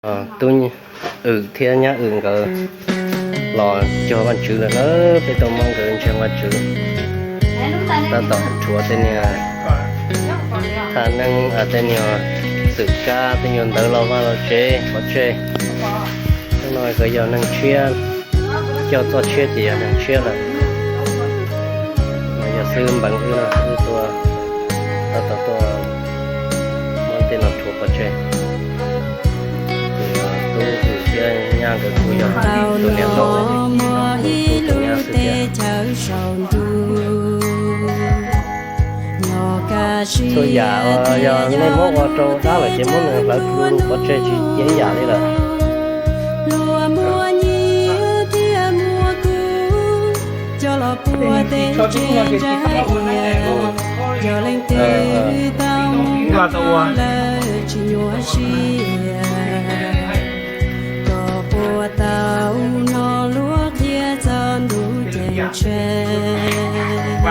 Tub Wm thiab nyab Wm nkawd los cuag Vajtswv lawm na, peb tau muab nkawd ntseeg Vajtswv. Tab tom rhuav tej niag thaj neeb, tej niag xwm kab, tej nyuag ntawv los vaj los tsev pov tseg. Hnub no nkawd yog neeg tshiab, coj txoj tshiab ces yog neeg tshiab lawm. No yog xib hwb Npeev wb na, wb tuaj, tab tom tuaj muab tej no rhuav pov tseg. Tus tub Wm thiab nyab nkawd kuj yog tus niam hlob, tus nyab xwb thiab. Txhua yam yog nej muab ua rau dab lawm ces muab nws hlawv plhuav pov tseg tsis cia ib yam li lawm. Kom puas tau no luag qhia txog ntuj ceeb tsheej.